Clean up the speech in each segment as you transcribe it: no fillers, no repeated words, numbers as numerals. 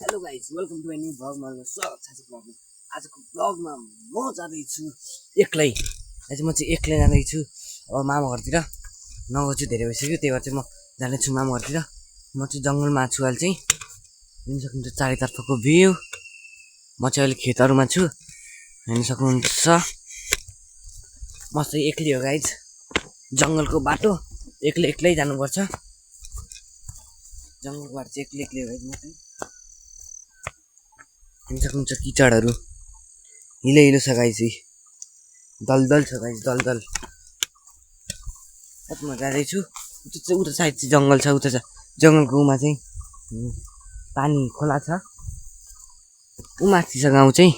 Hello guys welcome to new भ्लगमा स्वागत छ भ्लगमा। आजको भ्लगमा म जाँदैछु एक्लै। आज म चाहिँ एक्लै जाँदैछु अब मामा घरतिर। 9 बजी धेरै भइसक्यो, त्यही भएर चाहिँ म जाँदैछु मामा घरतिर। म चाहिँ जङ्गलमा छु अहिले चाहिँ। हेर्न सक्नुहुन्छ चारैतर्फको भ्यू। म चाहिँ अहिले खेतहरूमा छु, हेर्न सक्नुहुन्छ। म चाहिँ एक्लै हो गाइज, जङ्गलको बाटो एक्लै एक्लै जानुपर्छ। जङ्गलको बाटो चाहिँ एक्लै एक्लै हो गाइज। म चाहिँ हेर्न सक्नुहुन्छ किचडहरू हिलो हिलो छ गाइज, दलदल छ गाइज, दलदल। म जाँदैछु उता साइड चाहिँ जङ्गल छ, उता छ जङ्गलको उमा चाहिँ पानी खोला छ, उमाथि छ गाउँ चाहिँ।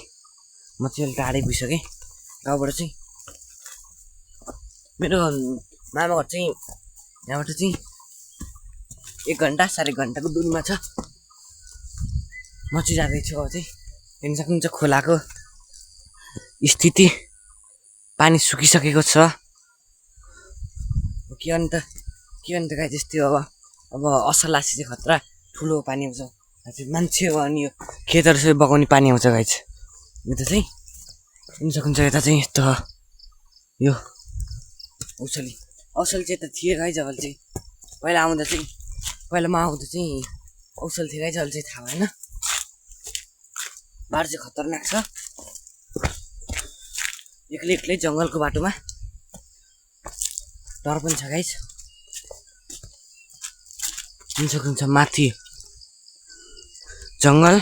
म चाहिँ अहिले टाढै पुगिसकेँ गाउँबाट चाहिँ। मेरो मामा घर चाहिँ यहाँबाट चाहिँ 1 घन्टा 1.5 घन्टाको दुरीमा छ। म चाहिँ जाँदैछु अब चाहिँ। हेर्न सक्नुहुन्छ खोलाको स्थिति, पानी सुकिसकेको छ। के अन्त गाई त्यस्तै हो। अब असल लासी चाहिँ खतरा ठुलो पानी आउँछ, मान्छे अनि यो खेतहरू सबै बगाउने पानी आउँछ गाइज। यता चाहिँ हेर्न सक्नुहुन्छ, यता चाहिँ यस्तो यो औसली चाहिँ यता थिए गाइज। अब चाहिँ पहिला म आउँदा चाहिँ औसल थियो गाइज, अहिले चाहिँ थाहा भएन। बाटो चाहिँ खतरनाक छ, एक्लै एक्लै जङ्गलको बाटोमा डर पनि छ गाइज। हेर्न सक्नुहुन्छ माथि जङ्गल,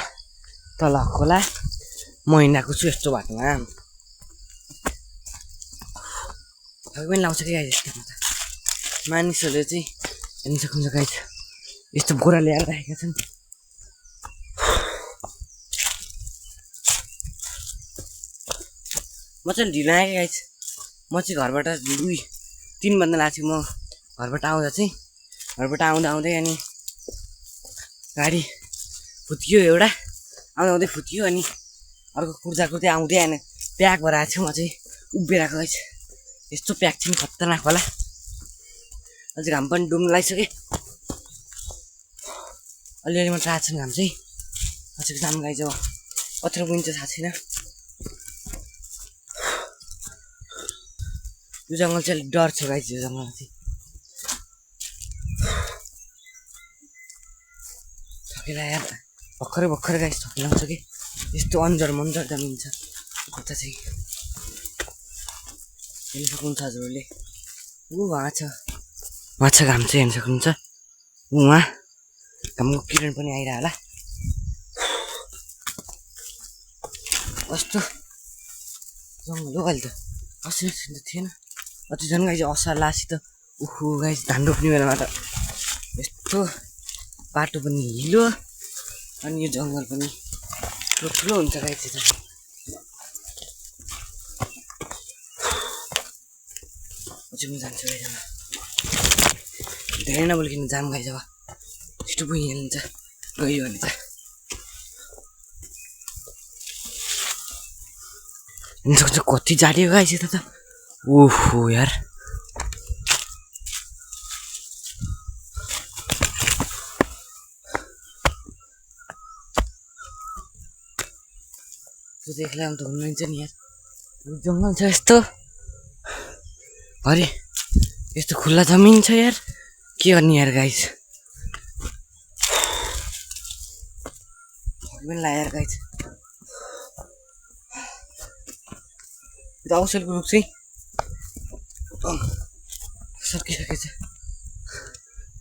तल खोला। म हिँडेको छु यस्तो बाटोमा, थकै पनि लाउँछ कि गाइज यस्तो त। मानिसहरूले चाहिँ हेर्न सक्नुहुन्छ गाइज यस्तो बोरा ल्याएर राखेका छन्। म चाहिँ ढिलो आएँ गाइज। म चाहिँ घरबाट 2-3 बज्न लाग्थ्यो। म घरबाट आउँदा आउँदै अनि गाडी फुत्कियो, एउटा आउँदै फुत्कियो, अनि अर्को कुर्दै आउँदै आएन, प्याक भएर आएको थियो। म चाहिँ उभिएर आएको गाइज, यस्तो प्याक थियो नि, खतरनाक होला। अझै घाम पनि डुब्न लागिसक्यो, अलिअलि मात्र आएको छ घाम चाहिँ। अझैको जाम गाइज, अब कत्रो बुझ्छ थाहा छैन। यो जङ्गल चाहिँ अलिक डर छ गाइज, यो जङ्गलमा चाहिँ थकेला यार, भर्खरै गाइज थकिलाउँछ कि। यस्तो अन्जर जमिन छ उता चाहिँ, हेर्न सक्नुहुन्छ हजुरहरूले। उहाँ छ घाम चाहिँ हेर्न सक्नुहुन्छ, उहाँ घामको किरण पनि आइरह होला। कस्तो जङ्गल हो अहिले त, असर थिएन। अझै झन् गाइज असार लासी त उखु गाइज, धान रोप्ने बेलामा त यस्तो बाटो पनि हिलो, अनि यो जङ्गल पनि ठुलो हुन्छ गाइज। यता अझै म जान्छु गाइज, धेरै नबोलिकन जाम गाइज। अब छिटो पुगिहाल्छ गयो भने त। हेर्न सक्छ कति जाडो गाइज यता त, ओहो यार। एक्लै आउनु त हुनुहुन्छ नि यार, जङ्गल छ यस्तो अरे यस्तो खुल्ला जमिन छ यार, के गर्ने यार गाइज। पनि ला यार गाइज, यो औसलको रुख चाहिँ सकिसकेको छ।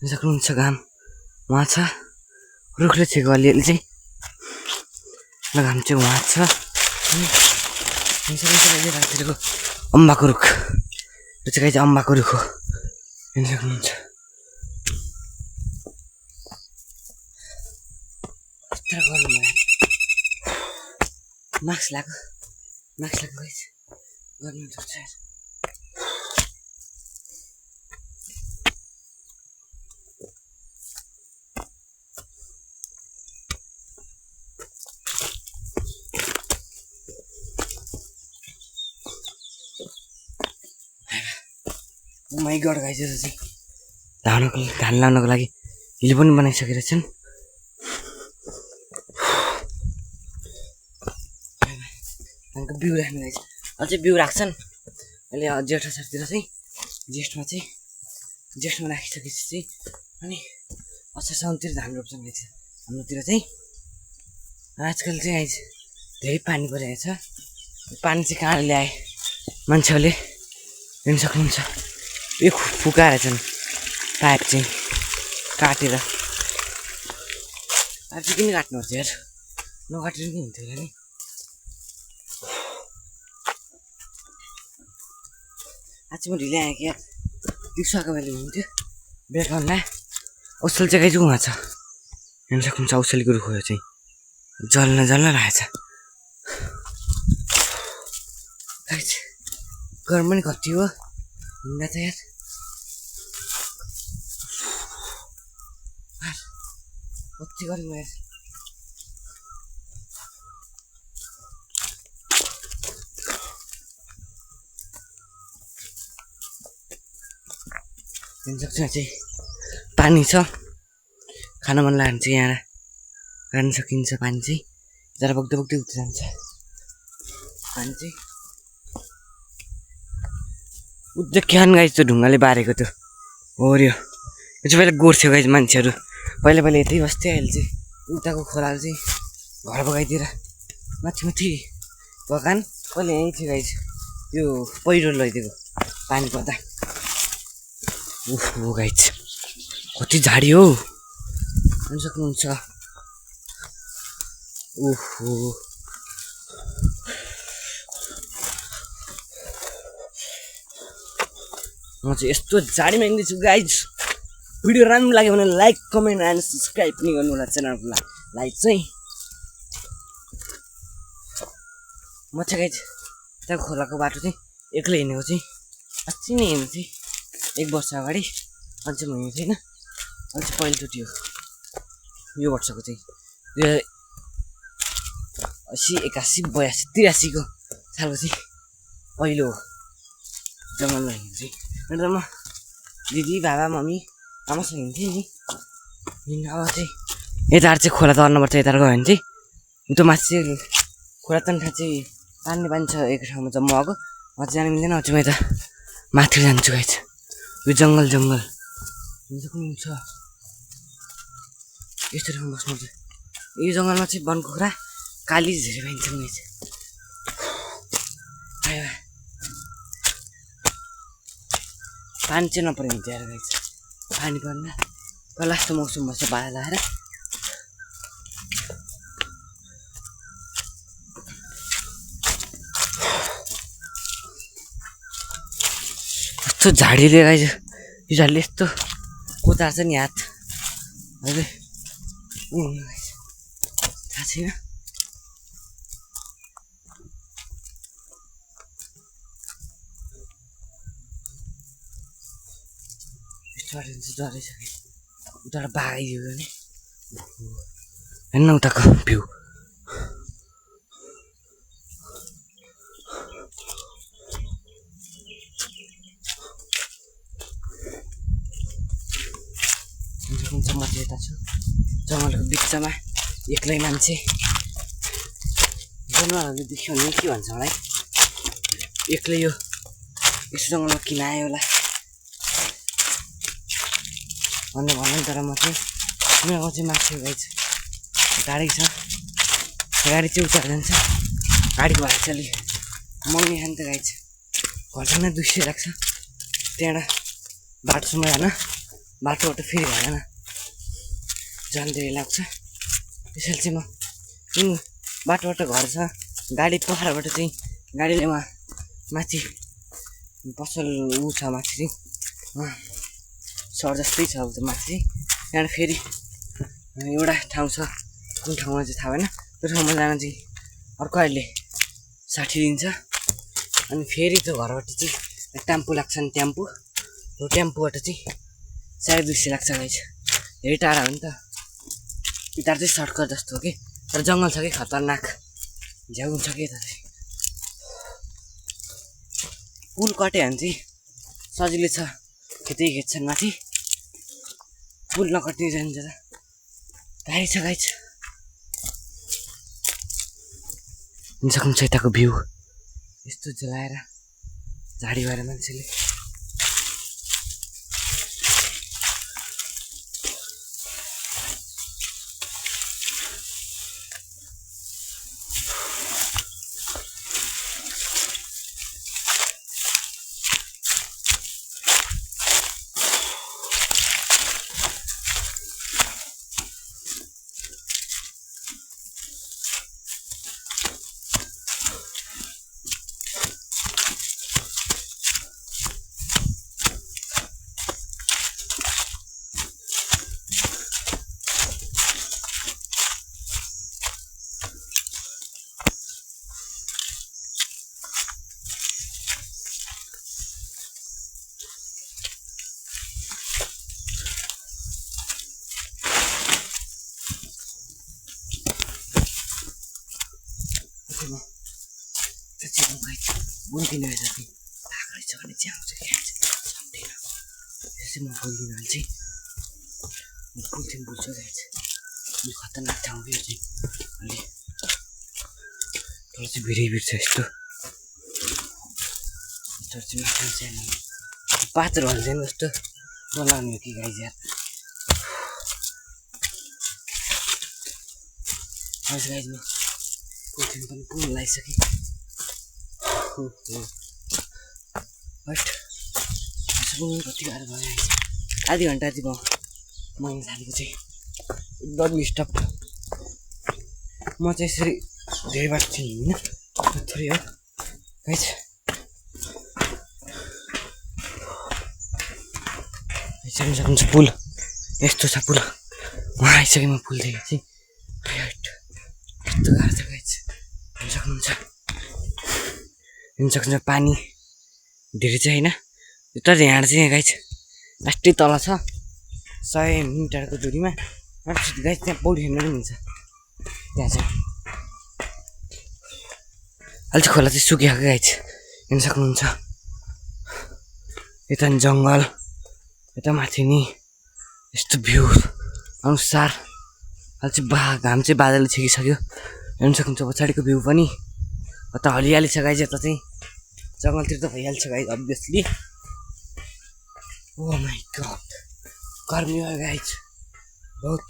हेर्न सक्नुहुन्छ घाम उहाँ छ, रुखले छेको अलिअलि चाहिँ, र घाम चाहिँ उहाँ छ। रातिको अम्बाको रुख, यो चाहिँ गाइज अम्बाको रुख हो, हेर्न सक्नुहुन्छ। मास्क लगाएको गाइज, गर्मी दुख्छ। माइ गड गाइज, चाहिँ धान लाउनको लागि हिल पनि बनाइसकेका छन्। धानको बिउ राख्नु गाइस अझै बिउ राख्छन् अहिले जेठ असारतिर चाहिँ जेठमा राखिसकेपछि चाहिँ अनि असार साउनतिर धान रोप्छन् गाइस हाम्रोतिर चाहिँ आजकल चाहिँ गाइस धेरै पानी परिरहेको छ पानी चाहिँ कहाँ ल्याए मान्छेहरूले हेर्न सक्नुहुन्छ यो फुकाएर छन् पाइप चाहिँ काटेर पाइप चाहिँ किन काट्नुपर्छ यार नकाटेर नि हुन्थ्यो होला नि आज म ढिलै आएँ क्या दिउँसो आएको बेला हुन्थ्यो बेलुका औसल चाहिँ गाइस उहाँ छ हेर्न सक्नुहुन्छ औसलीको रुख हो चाहिँ जल्न रहेछ गाइस गरम पनि कति हो हिँड्दा त यार कति गरम यार हेर्न सक्छ चाहिँ पानी छ खान मन लाग्यो भने चाहिँ यहाँ राख्न सकिन्छ पानी चाहिँ जरा बग्दै उठ्दै जान्छ पानी चाहिँ उद्योग खान गाइस त्यो ढुङ्गाले बारेको त्यो हो यो चाहिँ पहिला गोड्थ्यो गाइस मान्छेहरू पहिला यतै बस्थ्यो अहिले चाहिँ उताको खोलाले चाहिँ घर बगाइदिएर माथि बगान कहिले यहीँ थियो गाइस त्यो पहिरो लैदिएको पानी पर्दा ओहो गाइस कति झाडी हो हेर्न सक्नुहुन्छ ओहो म चाहिँ यस्तो झाडीमा हिँड्दैछु गाइस भिडियो राम्रो लाग्यो भने लाइक कमेन्ट एन्ड सब्सक्राइब पनि गर्नु होला च्यानललाई चाहिँ म चाहिँ गाइस त्यहाँ खोलाको बाटो चाहिँ एक्लै हिँडेको चाहिँ अस्ति नै हिँडेको थिएँ 1 वर्ष अगाडि अझै म हिँडेको थिइनँ अझै पहिलोचोटि हो यो वर्षको चाहिँ 80 81 82 83 को सालको चाहिँ पहिलो हो जङ्गलमा हिँड्नु चाहिँ अन्त म दिदी बाबा मम्मी आमासँग हिँड्थेँ नि अब चाहिँ यताबाट चाहिँ खोला तर्नुपर्छ यताबाट गयो भने चाहिँ उता माथि चाहिँ खोला तन्खा चाहिँ तान्ने पानी छ एक ठाउँमा जम्मा भएको म चाहिँ जानु मिल्दैन अझै म यता माथि जान्छु गाइस यो जङ्गल कुन छ यस्तो ठाउँमा बस्नुपर्छ यो जङ्गलमा चाहिँ बनकुखुरा काली धेरै पाइन्छ गाइस पानी चाहिँ नपऱ्यो भने चाहिँ गाइस पानी पर्न पहिला जस्तो मौसम बस्छ बाधा लगाएर यस्तो झाडीले गाइस यो झाडीले यस्तो कुदार्छ नि हात अहिले थाहा छैन डरै छ उताबाट बाघाइदियो भने हेर्न उताको भ्यू म चाहिँ यता छु जङ्गलको बिचमा एक्लै मान्छे जनावरहरूले देख्यो भने के भन्छ मलाई एक्लै यो यस्तो जङ्गलमा किन आयो होला भन्नु तर म चाहिँ मेरो गाउँ चाहिँ माथि गाइस गाडी छ गाडी चाहिँ उता जान्छ गाडीको भाडा चाहिँ अलिक महँगी खान्छ त गाइस घरसम्म 200 लाग्छ त्यहाँबाट बाटोसम्म जान बाटोबाट फेरि भएन जान धेरै लाग्छ त्यसैले चाहिँ म जुन बाटोबाट घर छ गाडी पखालाबाट चाहिँ गाडीले माथि पसल ऊ छ माथि चाहिँ सर जस्तै छ उता माथि त्यहाँबाट फेरि एउटा ठाउँ छ कुन ठाउँमा चाहिँ थाहा भएन त्यो ठाउँमा जान चाहिँ अर्को अहिले 60 दिन्छ अनि फेरि त्यो घरबाट चाहिँ टेम्पो लाग्छ नि टेम्पो त्यो टेम्पोबाट चाहिँ 250 लाग्छ गाइस धेरै टाढा हो नि त यता चाहिँ सर्टकट जस्तो हो कि तर जङ्गल छ कि खतरनाक झ्याउ हुन्छ कि यता चाहिँ पुल कट्यो भने चाहिँ सजिलो छ खेच्छन् माथि पुल नकट्ने जान्छ त गाडी छ गाइस हुन्छ यताको भ्यू यस्तो जलाएर झाडी भएर मान्छेले बोल्दिनँ जति भाग रहेछ भने चाहिँ आउँछ सक्दिनँ यसै म बोल्दिनँ भने चाहिँ बोल्छु रहेछ यो खतरनाक ठाउँ यो चाहिँ अलि तर चाहिँ भिड छ यस्तो तर चाहिँ माथि चाहिँ पात्र भन्छ जस्तो नलाउने हो कि गाई यार आज गाई म पोलिथिन पनि पुरा लगाइसकेँ कति गाह्रो भयो आधी घन्टा चाहिँ मैले थालेको चाहिँ एकदम स्टप म चाहिँ यसरी धेरै बाटो चाहिँ हिँड्दिनँ थोरै हो है सक्नुहुन्छ पुल यस्तो छ पुल उहाँ आइसकेँ म पुलदेखि चाहिँ यस्तो गाह्रो छ गाइज हेर्न सक्नुहुन्छ पानी धेरै चाहिँ होइन तर यहाँ चाहिँ गाइज लास्टै तल छ 100 मिटरको दूरीमा गाइज त्यहाँ पौडी खेल्नु पनि हुन्छ त्यहाँ चाहिँ अहिले चाहिँ खोला चाहिँ सुकिएको गाइज हेर्न सक्नुहुन्छ यता जङ्गल यता माथि नि यस्तो भ्यू अनुसार अहिले चाहिँ घाम चाहिँ बादलले छेकिसक्यो हेर्न सक्नुहुन्छ पछाडिको भ्यू पनि कता हरियाली छ गाइज यता चाहिँ जङ्गलतिर त भइहाल्छ guys obviously oh my God गर्मी भयो गाइज बहुत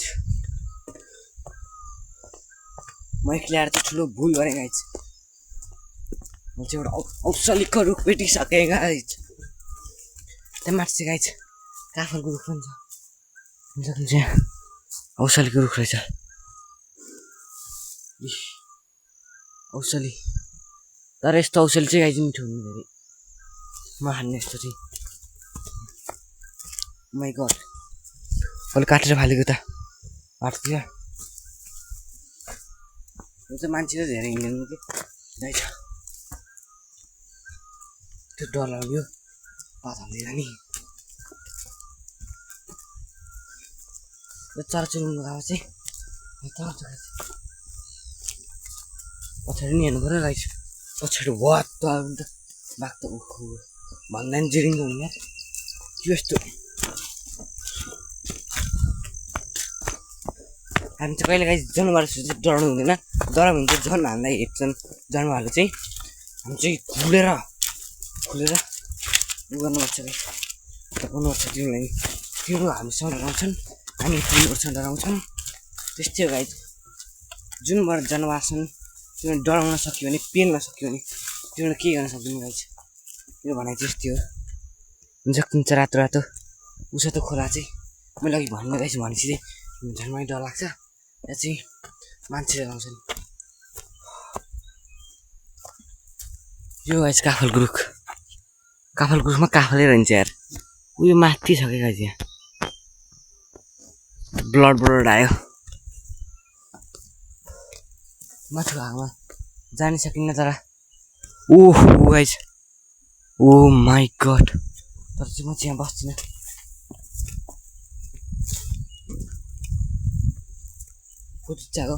म एक्लै आएर चाहिँ ठुलो भुल गरेँ गाइज म चाहिँ एउटा औषधीको रुख भेटिसकेँ गाइज त्यहाँ माथि चाहिँ गाइज काफलको रुख पनि छ हुन्छ औषधीको रुख रहेछ औषधी तर यस्तो औषधी चाहिँ गाइज मिठो हुनु धेरै म खान्ने यस्तो चाहिँ माई गड अहिले काटेर फालेको त बाटोतिर यो चाहिँ मान्छे त धेरै हिँड्दैन कि दाइ छ त्यो डर लाग्यो पात हाल्दैन नि यो चराचुरुङ्गीको आवाज चाहिँ पछाडि नि हेर्नु पऱ्यो गाइज पछाडि वात त अन्त बाघ त उखु भन्दा नि जिरिङ्गो हुने के यस्तो हामी चाहिँ कहिले काहीँ जनावरहरू चाहिँ डराउनु हुँदैन डरायो भने चाहिँ झन् हामीलाई हेप्छन् जनावरहरू चाहिँ हामी चाहिँ खुलेर उ गर्नुपर्छ कि लगाउनुपर्छ तिनीहरूलाई तिनीहरू हामीसँग डराउँछन् हामी तिनीहरूसँग डराउँछन् त्यस्तै हो गाइज जुनबाट जनावर छन् तिनीहरू डराउन सक्यो भने पेल्न सक्यो भने तिनीहरू केही गर्न सक्दैन गाइज यो भनाइ चाहिँ यस्तै हो हुन्छ कुन्छ रातो रातो उसो त खोला चाहिँ मैले अघि भन्नु गाइज भनेपछि चाहिँ झन् डर लाग्छ यहाँ चाहिँ मान्छे डराउँछन् यो गाइज काफलको रुखमा काफलै रहन्छ यार उयो माथि छ क्या गाइज यहाँ ब्लड आयो माथिको हावामा जान सकिन्न तर ओहो गाइज ओ माई गड तर चाहिँ म चाहिँ यहाँ बस्दिनँ फोटो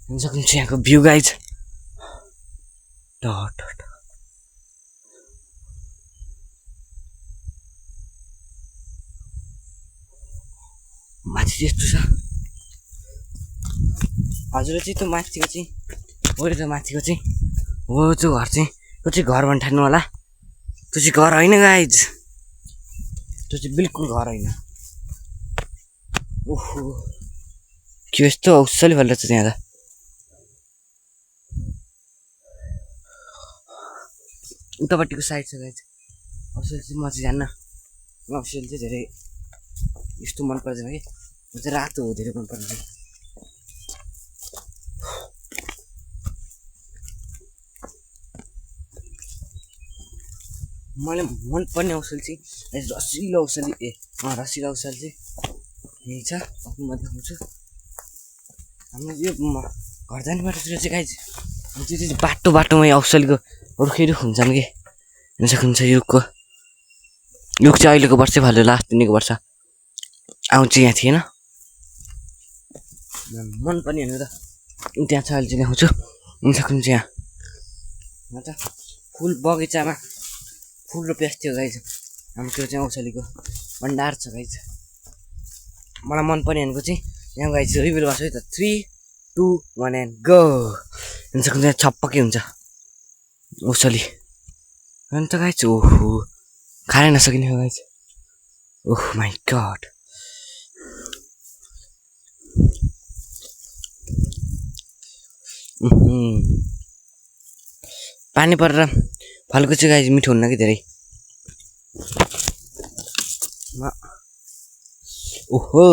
हेर्न सक्नुहुन्छ यहाँको भ्यू गाइज माथि त्यस्तो छ हजुरले चाहिँ त्यो माथिको चाहिँ हो त्यो माथिको चाहिँ हो त्यो घर चाहिँ त्यो चाहिँ घर भन्न ठान्नु होला त्यो चाहिँ घर होइन गाइज त्यो चाहिँ बिल्कुल घर होइन ओहो के यस्तो औसली फलिरहेछ त्यहाँ त उतापट्टिको साइड छ गाइज औसली चाहिँ म चाहिँ जान्न औसली चाहिँ धेरै यस्तो मन पर्दैन कि म चाहिँ रातो हो धेरै मन पर्दैन मलाई मनपर्ने औसली चाहिँ रसिलो औसली रसिलो औसली चाहिँ यही छ म देखाउँछु हाम्रो यो घर जाने बाटोतिर चाहिँ गाइज त्यो चाहिँ बाटोमै औसलीको रुखै रुख हुन्छन् कि हेर्न सक्नुहुन्छ रुखको रुख चाहिँ अहिलेको वर्षै भयो लास्ट दिनेको वर्ष आउँछ यहाँ थिएन मनपर्ने हेर्नु त त्यहाँ छ अहिले चाहिँ देखाउँछु हेर्न सक्नुहुन्छ यहाँ त फुल बगैँचामा फुल रोपिएको थियो गाइज हाम्रो त्यो चाहिँ औसलीको भण्डार छ गाइज मलाई मनपर्ने भनेको चाहिँ यहाँ गाइज रिभिल गर्छु है त 3, 2, 1 एन्ड गो हेर्न सक्नुहुन्छ छप्पकै हुन्छ औसली अन्त गाइज ओहो खानै नसकिने हो गाइज ओह माई गड पानी परेर फलको चाहिँ गाइज मिठो हुन्न कि धेरै ओहो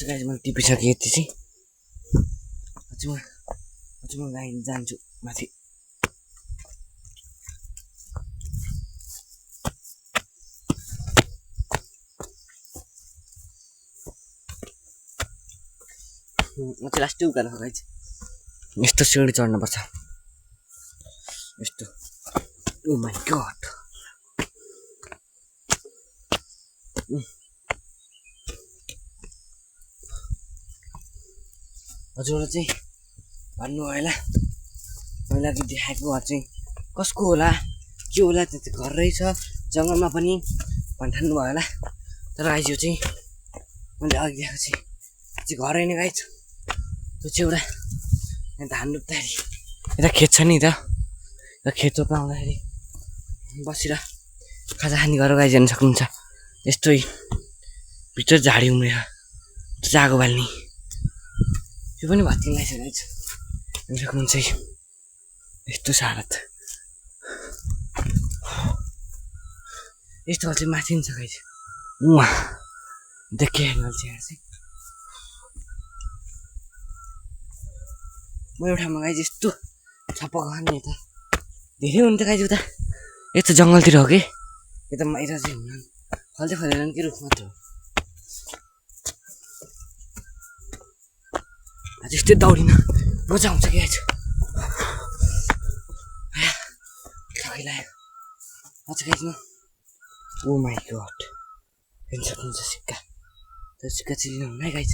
गाइज मैले टिपिसकेँ यति चाहिँ अझै म गाई जान्छु माथि म चाहिँ लास्टै उकालो गाइज यस्तो सिँढी चढ्नुपर्छ यस्तो ओ माई गड हजुरलाई चाहिँ भन्नु होला मैले अघि देखाएको घर चाहिँ कसको होला के होला त्यो चाहिँ घर रहेछ जङ्गलमा पनि भन्ठान्नु भयो होला तर गाइज यो चाहिँ मैले अघि देखाएको चाहिँ घर होइन गाइज त्यो चाहिँ एउटा यहाँ धान रोप्दाखेरि यता खेत छ नि त खेत रोप्न आउँदाखेरि बसेर खाजा खाने गरेर गाइज हेर्न सक्नुहुन्छ यस्तै भित्र झाडी उम्रेर जागो बाल्ने यो पनि भत्किन लागिसक्यो गाइज हेर्न सक्नुहुन्छ यस्तो छ हालत यस्तो चाहिँ माथि नि छ गाइज उहाँ देखेँ हेर्नु चाहिँ म एउटामा गाइज यस्तो छप्पा खाने यता धेरै हुन्थ्यो गाइज उता यस्तो जङ्गलतिर हो कि यता बाहिर चाहिँ हुन फल्दै फलेन कि रुख मात्र हो आज यस्तै दौडिन मजा आउँछ कि आज थकै लाग्यो अझ गाइजमा ओ माई गड हेर्न सक्नुहुन्छ सिक्का त्यो सिक्का चाहिँ लिनुहुन्न है गाइज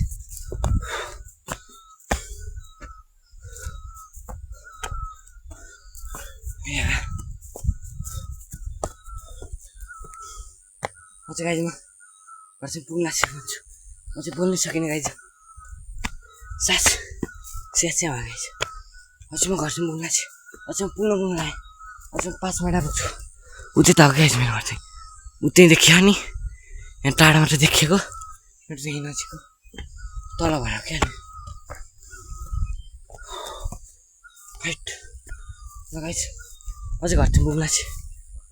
म चाहिँ गाइजमा घर चाहिँ पुग्न सिकाउँछु म चाहिँ बोल्नै सकिनँ गाइज सास स्याच्या भयो गाइज अझै म घर चाहिँ पुग्न छु अझै म पुग्न लागेँ अझै म 5 मिनट पुग्छु उतै त हो गाइज मेरो घर चाहिँ उतै देखियो नि यहाँ टाढा मात्र देखिएको मेरो चाहिँ नजिकको तल भएर क्या फाइट ल गाइज अझै घर चाहिँ पुग्न छु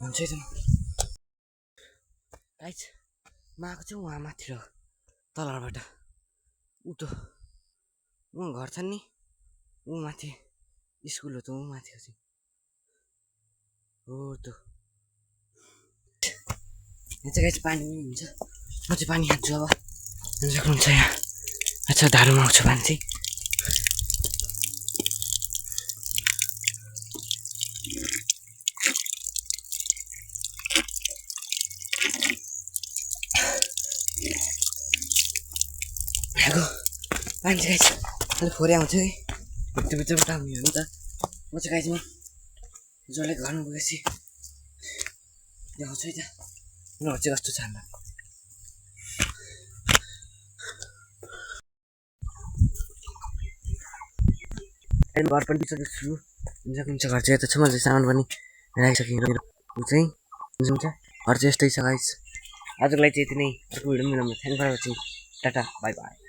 हुन्छ है त गाइज म आएको चाहिँ उहाँ माथि र तलबाट ऊ त उहाँ घर छ नि ऊ माथि स्कुल हो त ऊ माथि चाहिँ हो त यहाँ चाहिँ गाइज पानी पनि हुन्छ म चाहिँ पानी खान्छु अब हेर्न सक्नुहुन्छ यहाँ अच्छा धारोमा आउँछु पानी चाहिँ पानी चाहिँ गाइज अलिक फोरै आउँछ है भित्रबाट आउने हो नि त म चाहिँ गाइजमा जसले घरमा गएपछि देखाउँछु है त उनीहरू चाहिँ कस्तो छ हामीलाई घर पनि बिचको छु हुन्छ घर चाहिँ यता छ मैले सामान पनि राखिसकेँ ऊ चाहिँ हुन्छ घर चाहिँ यस्तै छ गाइस आजको लागि चाहिँ यति नै अर्को भिडियोमा मिलाउनु thank for watching tata bye by